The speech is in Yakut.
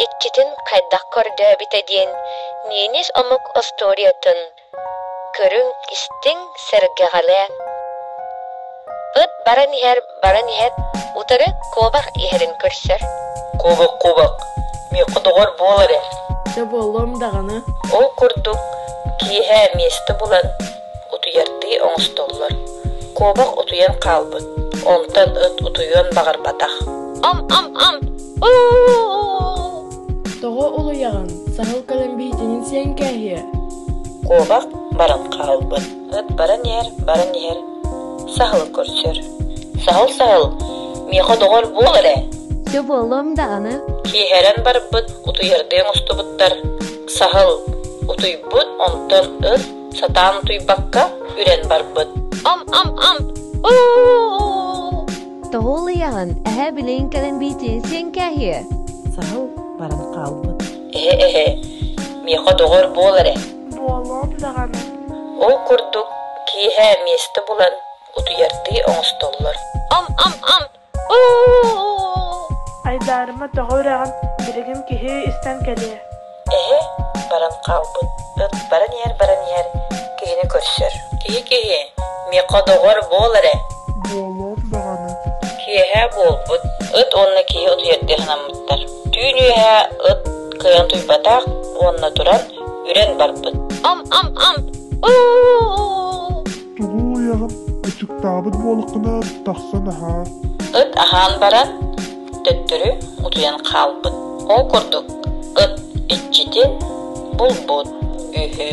иччитин хайдах көрдөөбүтэ диэн ненец омук остуоруйатын көрүҥ, истиҥ, сэргэҕэлээҥ. Ыт баран иһэр, баран иһэр, утары куобах иһэрин көрсөр. Куобах, куобах, миэхэ доҕор буол эрэ. Дьэ буолуом даҕаны. Ол курдук киэһэ миэстэ булан утуйардыы оҥостоллор. Куобах утуйан хаалбыт, онтон ыт утуйуон баҕарбатах. Ам-ам-ам! У-у-у! Тоҕо улуйаҕын, саһыл кэлэн биһитинин сиэн кээһиэ. Куобах баран хаалбыт. Ыт баран иһэр, баран иһэр, саһылы көрсөр. Саһыл, саһыл, миэхэ доҕор буол эрэ. Дьэ буолуом даҕаны. Киэһэрэн барбыт, утуйардыы оҥостубуттар. Саһыл утуйбут, онтон ыт сатаан утуйбакка үрэн барбыт. Ам-ам-ам! У-у-у! Тоҕо улуйаҕын, эһээ билигин кэлэн биитин сиэн кээһиэ. Саһыл баран хаалбыт. Эһэ-эһэ, миэхэ доҕор буол эрэ. Буолуом даҕаны. Ол курдук киэһэ миэстэ булан утуйардыы оҥостоллор. Ам-ам-ам! У-у-у! Айдаарыма тоҕо үрэҕин, билигин киһи истэн кэлиэ. Эһэ баран хаалбыт. Ыт баран иһэр, баран иһэр, киһини көрсөр. Киһи-киһи, миэхэ доҕор буол эрэ. Буолуом даҕаны. Киэһэ буолбут. Ыт уонна киһи утуйардыы санаммыттар. Түүн үөһэ ыт кыайан утуйбатах уонна туран үрэн барбыт. Ам-ам-ам! У-у-у! Тугу улуйаҕын, аччыктаабыт буоллаххына тахсан аһаа. Ыт аһаан баран төттөрү утуйан хаалбыт. Ол курдук ыт иччитин булбут үһү.